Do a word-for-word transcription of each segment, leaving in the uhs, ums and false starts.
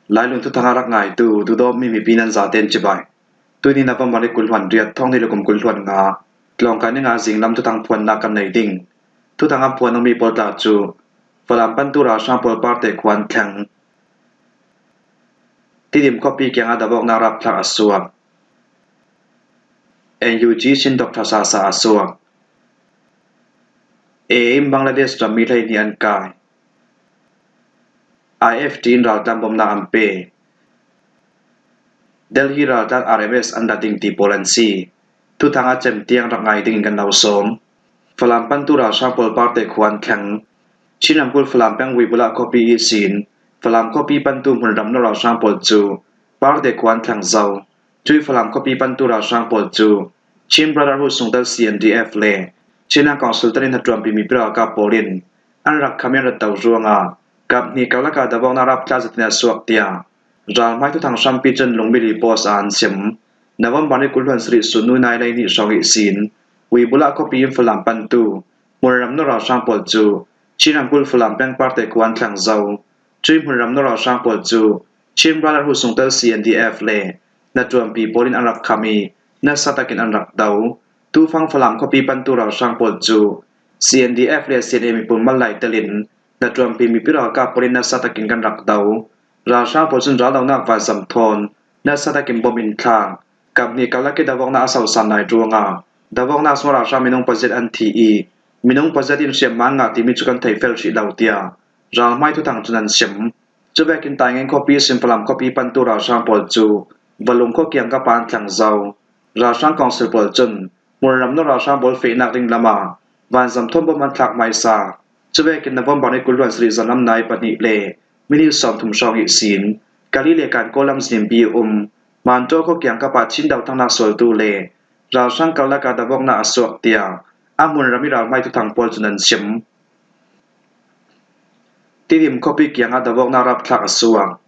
Lailung thuthang a rak ngaitu, duhdawtmi mipi nan zaten cibai. Tuni November ni kul hluan riat, thawng hnih le kum kul hluan nga, tlawngkai ni nga zinglam thuthang phuannak kan nei ding. Thuthang a phuan awmi pawl tla cu Falam pantu ralhrang pawl parte khuan thleng, Tidim khuapi kiangah davawknak rapthlak a suak. N U G sin Doctor Sasa a suak. A A in Bangladesh rammi hleihnih an kai. I F T in raltlan bomnak an pe. Delhi raltlan R M S an la ding ti pawl an si. Thuthang a cem tiang rak ngai dingin kan lo sawm. Falam pantu ralhrang pawl parte khuan thleng. Chin ramkulh Falam peng Wibula khuapi ihsin Falam khuapi pantu hmunram nor ralhrang pawl cu parte khuan thleng zo. Cui Falam khuapi pantu ralhrang pawl cu Chin Brotherhood sungtel C N D F le Chin Council telin hnaṭuanpi mipi ralkap pawl in an rak khami an rat to ruangah kap hnih karlak ah davawknak rapthlak zetin a suak tiah ralhmai thuthang hrampi cun Lungmili Post ah an sim. November ni kul hluan sarih sun nui nai lei hnih hrawng ihsin Wibula khuapi in Falam pantu hmunram nor ralhrang pawl cu Chin ramkulh Falam peng parte khuan thleng zo. Cui hmunram nor ralhrang pawl cu Chin Brotherhood sungtel C N D F le hnaṭuanpi pawl in an rak khami nasa takin an rak do. Tufang Falam khuapi pantu ralhrang pawl cu C N D F le C N A miphun malai telin hnaṭuanpi mipi ralkap pawl in nasa takin kan rak do. Ralhrang pawl cun raldonak vanzam thawn nasa takin bom in thlak. Kap hnih karlak i davawknak a sosan lai ruangah davawknak sungah ralhrang minung paziat an thi i minung paziat in hriamhma an ngah timi cu kan thei fel hrih lo tiah ralhmai thuthang cun an sim. Cuvekin Taingen khuapi ihsin Falam khuapi pantu ralhrang pawl cu Valung khua kiangkap ah an thleng zo. Ralhrang council pawl cun hmunram nor ralhrang pawl fehnak ding lamah vanzam thawn bom an thlak hmaisa. Cuvekin November ni kul hluan sarih zanlam nai pahnih le minit sawmthum hrawng ihsin Kali le Kankaw lamzinpi a um Mantaw khua kiangkap ah Chin dothlaknak sualtu le ralhrang karlak ah davawknak a suak tiah a hmunram i ralhmai thuthang pawl cun an sim. Tidim khuapi kiangah davawknak rapthlak a suak.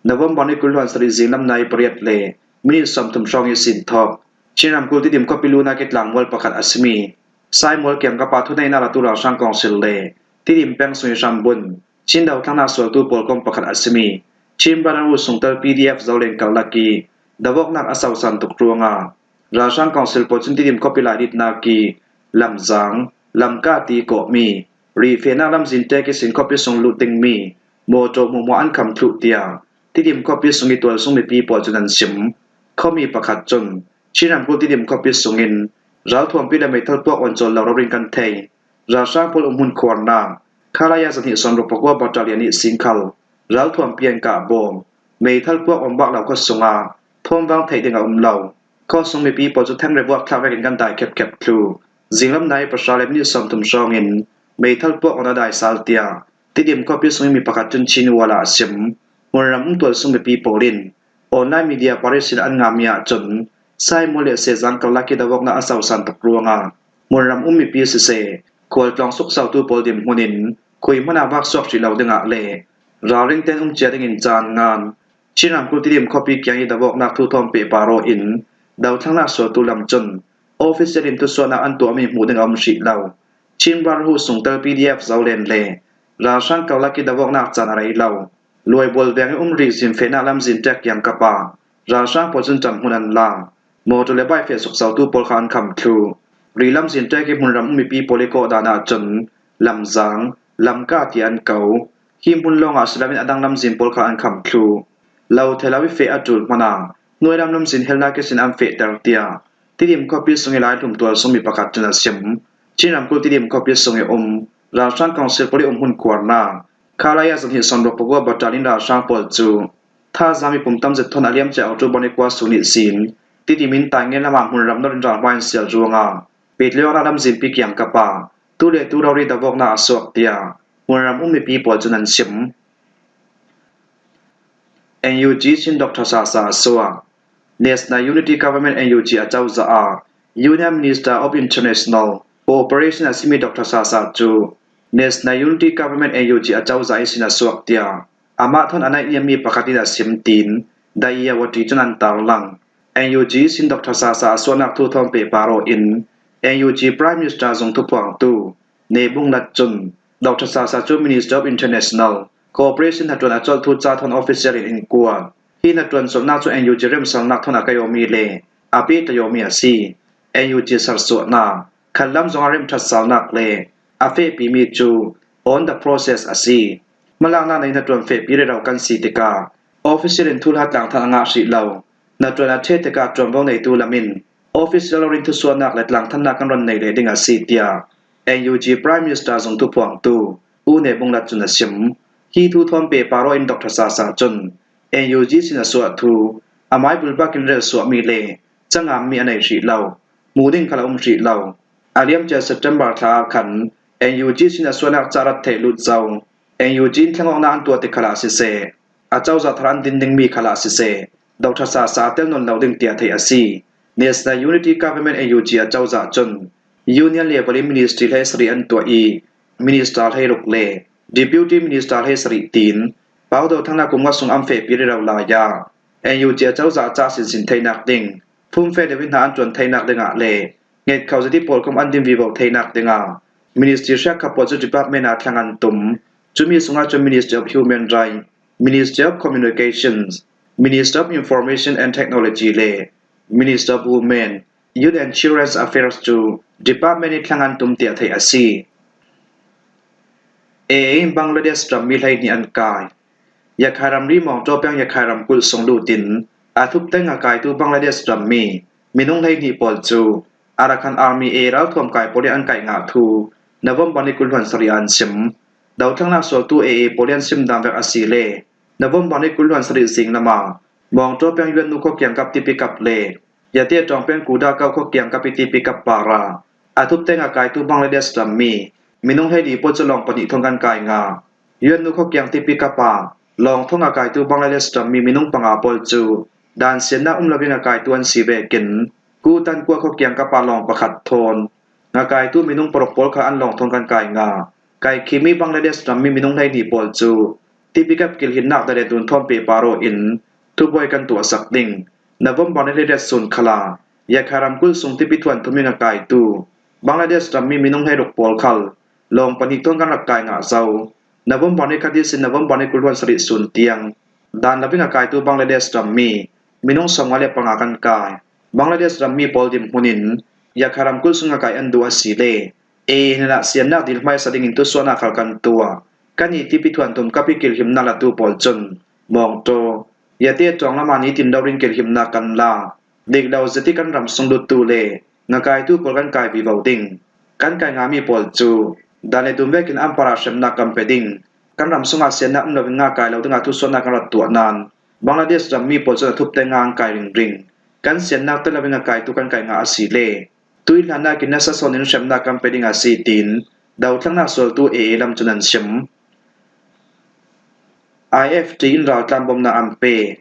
November ni kul hluan sarih zinglam nai pariat le minit sawmthum hrawng ihsin thawk Chin ramkulh Tidim khuapi lunak i tlangmual pakhat a simi Saimual kiangkap ah thuneihnak latu ralhrang council le Tidim peng sung i hrambun Chin dothlaknak sualtu pawl kong pakhat a simi Chin Brotherhood sungtel P D F Zolen karlak i davawknak a sosan tuk ruangah ralhrang council pawl cun Tidim khuapi laiditnak i Lamzang, Lamka ti kawhmi rihfehnak lamzin tek ihsin khuapi sung lut dingmi mawṭaw hmuahhmuah an kham thluh tiah Tidim khuapi sung i tualsung mipi pawl cun an sim. Khuami pakhat cun Chin ramkulh Tidim khuapi sungin ralthuampi le meithal puak awn cawl lo rori in kan thei. Ralhrang pawl umhmun khuarnak Khalaya zahnih sawmruk pakua battalion ihsin khal ralthuampi an kah bawm. Meithal puak awn bak lo khua sungah thawmvang theih ding a um lo. Khuasung mipi pawl cu thengrek vuak thlak vekin kan dai khepkhep thlu. Zinglam nai pahra le minit sawmthum hrawngin meithal puak awn a dai sal tiah Tidim khuapi sungin mi pakhat cun Chin Wall ah a sim. Hmunram um tualsung mipi pawl in online media parisin an ngahmi ahcun Saimual le Sezang karlak i davawknak a sosan tuk ruangah hmunram um mipi siseh, khualtlawng suksotu pawl dinhmun in khui hmanh ah vak suak hrih lo dingah le ralring ten um cia dingin caan ngan Chin ramkulh Tidim khuapi kiang i davawknak thu thawn pehpar aw in dothlaknak sualtu lam cun official in thusuahnak an tuahmi hmuh ding a um hrih lo. Chin Brotherhood sungtel P D F Zolen le ralhrang karlak i davawknak caan a rei lo. Luaibual veng i um rihzin fehnak lamzin tek kiangkap ah ralhrang pawl cun ṭanhmun an la. Mawṭaw le bike feh suksotu pawl kha an kham thlu. Rih lamzin tek i hmunram um mipi pawl i kawhdan ahcun Lamzang, Lamka tiah an ko. Hi hmun lawngah si loin a dang lamzin pawl kha an kham thlu. Lo thei lo i feh a ṭul hmanh ah hnuailam lamzin helnak ihsin an fehter tiah Tidim khuapi sung i Laihlum tualsung mi pakhat cun a sim. Chin ramkulh Tidim khuapi sung i um ralhrang council pawl i umhmun khuarnak Khalaya zahnih sawmruk pakua battalion ralhrang pawl cu thazang mipum tam zet thawn a liamcia October ni kua sun ihsin Tidim in Taingen lamah hmunram nor in ralhmai an sial ruangah Petlawng lamzinpi kiangkap ah tu le tu rori davawknak a suak tiah hmunram um mipi pawl cun an sim. N U G sin Doctor Sasa a suak. National Unity Government N U G acozah ah Union Minister of International Cooperation a simi Doctor Sasa cu National Unity Government N U G acozah ihsin a suak tiah amah thawn a naihniammi pakhat in a sim tiin The Irrawaddy cun an tarlang. N U G sin Doctor Sasa a suahnak thu thawn pehpar aw in N U G Prime Minister zung thuphuangtu Ne Bung Lat cun Doctor Sasa cu Minister of International Cooperation hnaṭuan a colh thu ca thawn official in inkuan. Hi hnaṭuan colhnak cu N U G remsalnak thawn a kaih awmi le a pehtlai awmi a si. N U G sersuahnak, khatlam zong a remṭhat salnak le a fehpimi cu on the process a si. Hmalaknak nei hnaṭuan fehpi rero kan si tikah official in thuhla tlangthan a ngah hrih lo. Hnaṭuan a ṭhet tikah ṭuanvo neitu lam in official in thusuahnak le tlangthannak kan ron nei leh ding a si, tiah N U G Prime Minister zung thuphuangtu U Ne Bunglat cun a sim. Hi thu thawn pehpar aw in Doctor Sasa cun N U G sin a suah thu, a mai bulpak in relsuahmi le cangammi a nei hrih lo, hmuh ding khal a um hrih lo. A liamcia September thla ah khan N U G sin a suahnak ca rat theih lut zo. N U G in thlengawknak an tuah ti khalah siseh, a cozah thar an din dingmi khalah siseh, Doctor Sasa a tel nawn lo ding tiah theih a si. National Unity Government N U G a cozah cun Union level in ministry hleisarih an tuah i, minister hleiruk le deputy minister hleisarih tiin Paudo thangnak kum nga sung an fehpi rero lai ah N U G a cozah ca sinsin theinak ding, fumfe deuh in hna an ṭuan theinak dingah le ngetkho zati pawl kum an din vivo theinak dingah ministry hriak kha pawl cu department ah thlang an tum. Cumi sungah cun Ministry of Human Rights, Ministry of Communications, Ministry of Information and Technology le Ministry of Women, Youth and Children's Affairs cu department i thlang an tum tiah theih a si. A A in Bangladesh rammi hleihnih an kai. Yakhai ramri Mawngtaw peng Yakhai ramkulh sung lutin a thupte ngakaitu Bangladesh rammi minung hleihnih pawl cu Arakan Army A A ralthuam kai pawl in an kaih ngah thu November ni kul hluan sarih ah an sim. Dothlangnak sualtu A A pawl in an sim dan vek a si le November ni kul hluan sarih zing lamah Mawngtaw peng Yuannu khuakiang kap tipi kap le Yate ṭawng peng Kuda kau khuakiang kap i tipi kap parah a thupte ngakaitu Bangladesh rammi minung hleihnih pawl cu lawng pahnih thawn kan kai ngah. Yuannu khuakiang tipi kap ah lawng thawn ngakaitu Bangladesh rammi minung panga pawl cu dan siannak um loin ngakaitu an si vekin Kutan kua khuakiang kap ah lawng pakhat thawn ngakaitu minung paruk pawl kha an lawng thawn kan kai ngah. Kaikhimi Bangladesh rammi minung hleihnih pawl cu tipi kap kilhinnak dale dun thawn pehpar aw in thubuai kan tuahsak ding. November ni hleiriat sun khalah Yakhai ramkulh sung tipi thuan thum i ngakaitu Bangladesh rammi minung hleiruk pawl khal lawng pahnih thawn kan rak kai ngah zo. November ni khat ihsin November ni kul hluan sarih sun tiang dan lo i ngakaitu Bangladesh rammi minung sawmnga le panga kan kai. Bangladesh rammi pawl dinhmun in Yakhai ramkulh sung ngakai an duh a si le A A hnenah siannak dil hmaisa dingin thusuahnak khal kan tuah. Kan i tipi thuan thum kap i kilhimnak latu pawl cun Mawngtaw, Yate ṭawng lamah nitin rori in kilhimnak kan la. Dik lo zet i kan ram sung luttu le ngakaitu pawl kan kai vivo ding. Kan kai ngahmi pawl cu dan le dun vekin an parah hremnak kan pe ding. Kan ram sungah siannak um loin ngakai lo dingah thusuahnak kan rak tuah nain Bangladesh rammi pawl cun a thupte nga an kai ringring. Kan siannak tel loin ngakaitu kan kai ngah a si le tui hlannak in nasa sawn in hremnak kan pe ding a si, tiin dothlangnak sualtu A A lam cun an sim. I F T in raltlan bomnak an pe.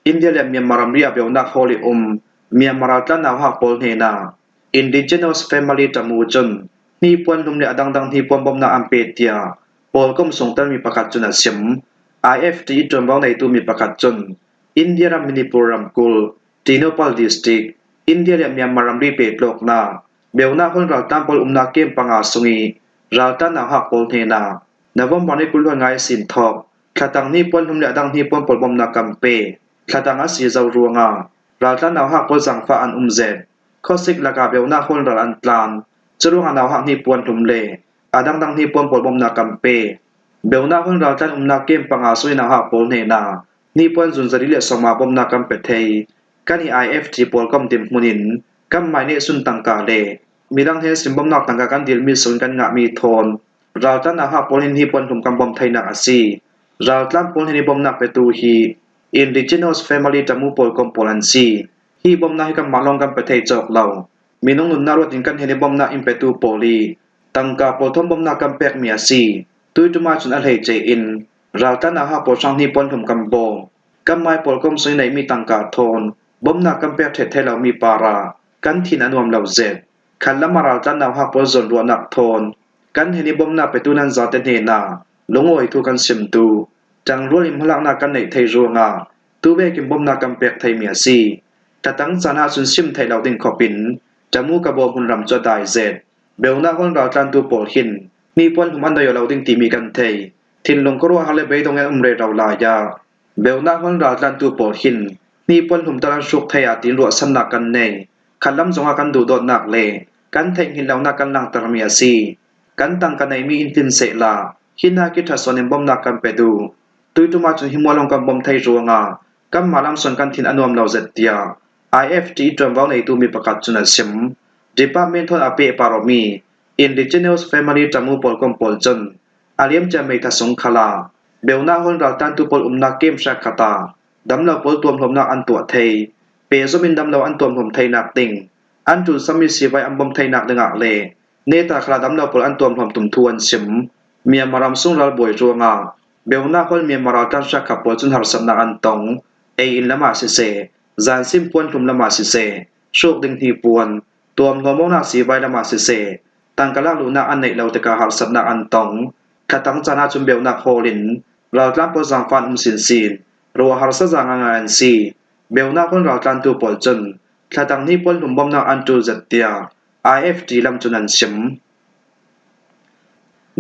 India le Myanmar ramri a beunak hawl i um Myanmar raltlan nauhak pawl hnenah Indigenous Family Tamu cun hnipuan hlum le a dangdang hnipuan bomnak an pe, tiah pawlkom sungtelmi pakhat cun a sim. I F T i ṭuanvo neitu mi pakhat cun India ram Manipur ramkulh Tengnoupal District, India le Myanmar ramri pehtlawknak beunak hawl raltlan pawl umnak kem panga sung i raltlan nauhak pawl hnenah November ni kul hluan nga ihsin thawk thlatang hnipuan hlum le a dang hnipuan pawl bomnak kan pe. Thlatang a si zo ruangah raltlan nauhak pawl zangfah an um zet. Khawsik lakah beunak hawl ral an tlan. Curuangah nauhak hnipuan hlum le a dangdang hnipuan pawl bomnak kan pe. Beunak hawl raltlan umnak kem panga sung i nauhak pawl hnenah hnipuan zun zali le sawmnga bomnak kan pe thei. Kan i I F T pawlkom dinhmun in kan mai neihsun tangka le midang hnen sin bomnak tangka kan dilmi sungin kan ngahmi thawn raltlan nauhak pawl hin hnipuan hlum kan bom theinak a si. Raltlan pawl hnen i bomnak petu hi Indigenous Family Tamu pawlkom pawl an si. Hi bomnak hi kanmah lawng kan pe thei cawk lo. Minung nunnak ruatin kan hnen i bomnak in petu pawl i tangka pawl thawn bomnak kan pekmi a si. Tuiṭum ah cun a hleice in raltlan nauhak pawl hrang hnipuan hlum kan bawm. Kan mai pawlkom sung i neihmi tangka thawn bomnak kan pek ṭhet thei lomi parah kan thin a nuam lo zet. Khatlam ah raltlan nauhak pawl zawnruahnak thawn kan hnen i bomnak petu nan zate hnenah lungawi thu kan sim duh. Ṭangrual in hmalaknak kan neih thei ruangah tu vekin bomnak kan pek theimi a si. Thlatang caan ah cun sim theih lo ding khawpin Tamu Kabaw hmunram cu a dai zet. Beunak hawl raltlantu pawl hin hnipuan hlum an doi aw lo ding timi kan thei. Thinlung khuaruahhar le beidong in an um rero lai a, Beunak hawl raltlantu pawl hin hni puan hlum tal an hruk thei a tiin ruahsannak kan nei. Khatlam zongah kan duhdawtnak le kan theihngilh lonak kan langtermi a si. Kan tangka neimi in tin sehla, hih hna khi ṭha suan in bawmhnak kan pe duh. Tuiṭum ahcun hi mual hong kan bawm thei ruangah kanmah lam suan kan thin a nuam lo zet, tiah I F T ṭuanvo neitu mi pakhat cun a sim. Department thawn a pehpar awmi Indigenous Family Tamu pawl kom pawl cun a liamcia May thla sung khalah Beunak hawl raltlantu pawl umnak kem hrekkhat ah damlo pawl tuamhlawmnak an tuah thei, pehzom in damlo an tuamhlawm theinak ding, an ṭulsammi sivai an bawm theinak dingah le neta khalah damlo pawl an tuamhlawm tum thu an sim. Myanmar ram sung ralbuai ruangah Beunak hawl Myanmar raltlan hrekkhat pawl cun harsatnak an tong. Ei inn lamah siseh, zansim puan hlum lamah siseh, hruk ding hni puan, tuamhlawm awknak sivai lamah siseh, tangka lak luhnak an neih lo tikah harsatnak an tong. Thlatang caan ahcun Beunak hawl in raltlan pawl zaangfah an um sinsin, ruah harsa zaang ngaingai an si. Beunak hawl raltlantu pawl cun thlatang hni puan hlum bawmhnak an ṭul zet, tiah I F T lam cun an sim.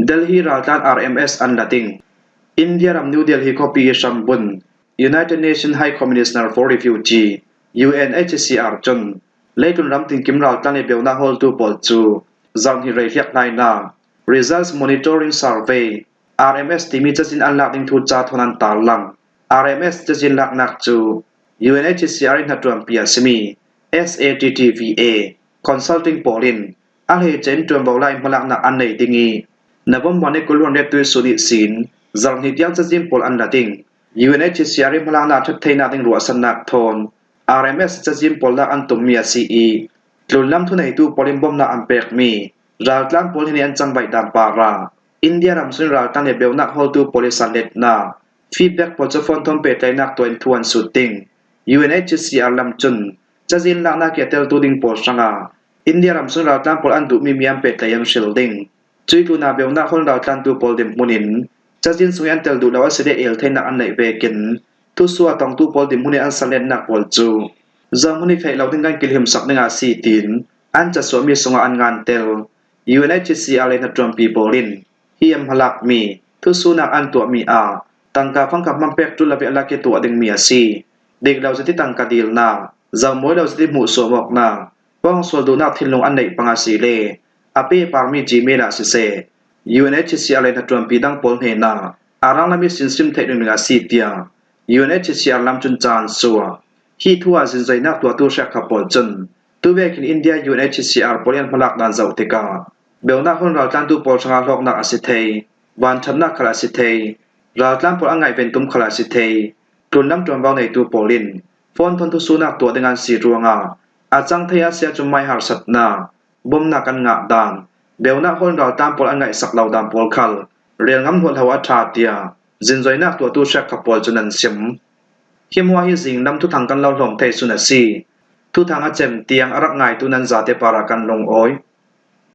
Delhi raltlan R M S an la ding. India ram New Delhi khuapi i hrambun United Nations High Commissioner for Refugee, U N H C R cun leitlun ram tinkim raltlan le Beunak hawltu pawl cu zarh hnih rei hliak hnaina, Results Monitoring Survey, R M S timi cazin an lak ding thu ca thawn an tarlang. R M S cazin laknak cu U N H C R i hnaṭuanpi a simi S A T T V A consulting pawl in a hleice in ṭuanvo lai hmalaknak an nei ding i, November ni kul hluan riat tuihsun ihsin zarh hnih tiang cazin pawl an la ding. U N H C R i hmalaknak ṭhat theinak ding ruahsannak thawn R M S cazin pawl lak an tummi a si i, tlunlam thuneitu pawl in bawmhnak an pekmi raltlan pawl hnih an cangvaih dan parah India ramsung raltlan le Beunak hawltu pawl i sanletnak, feedback pawl cu phone thawn pehtlaihnak tuah in thu an sut ding. U N H C R lam cun cazin laknak i a teltu ding pawl hrangah India ramsung raltlan pawl an duhmi mi an pehtlaih an hril ding. Cuih tlunah Beunak hawl raltlantu pawl dinhmun in cazin sung i an tel duh lo a si le el theinak an neih vekin thusuah a tongtu pawl dinhmun in an sanletnak pawl cu zohhmun i theih lo ding kan kilhimsak dingah a si, tiin an casuahmi sungah an ngan tel. U N H C R le hnaṭuanpi pawl in hi an hmalakmi thusunak an tuahmi ah tangka fangkhat hman pek ṭul lo i a lak i tuah dingmi a si. Dik lo zet i tangka dilnak, zohmawi lo zet i hmuhsuam awknak, pawngsual duhnak thinlung an neih pang a si le a pehparmi Gmail ah siseh, U N H C R le hnaṭuanpi dang pawl hnenah a ranglam ihsin sim theih dingding a si, tiah U N H C R lam cun ca an suah. Hi thu ah zinzoinak tuahtu hrekkhat pawl cun tuvekin India U N H C R pawl i an hmalak dan zoh tikah Beunak hawl raltlantu pawl hrangah hlawknak a si thei, vanṭhatnak khal a si thei, raltlan pawl an ngaihven tum khal a si thei, tlunlam ṭuanvo neitu pawl in phone thawn thusunak tuah ding an si ruangah a cang thei a si ahcun mai harsatnak, bawmhnak kan ngah dan, Beunak hawl raltlan pawl an ngaihsak lo dan pawl khal rel ngam hluahhlo a ṭha, tiah zinzoinak tuahtu hrekkhat pawl cun an sim. Hi hmuah hi zinglam thuthang kan lo hlawm thei sun a si. Thuthang a cem tiang a rak ngaitu nan zate parah kan lungawi.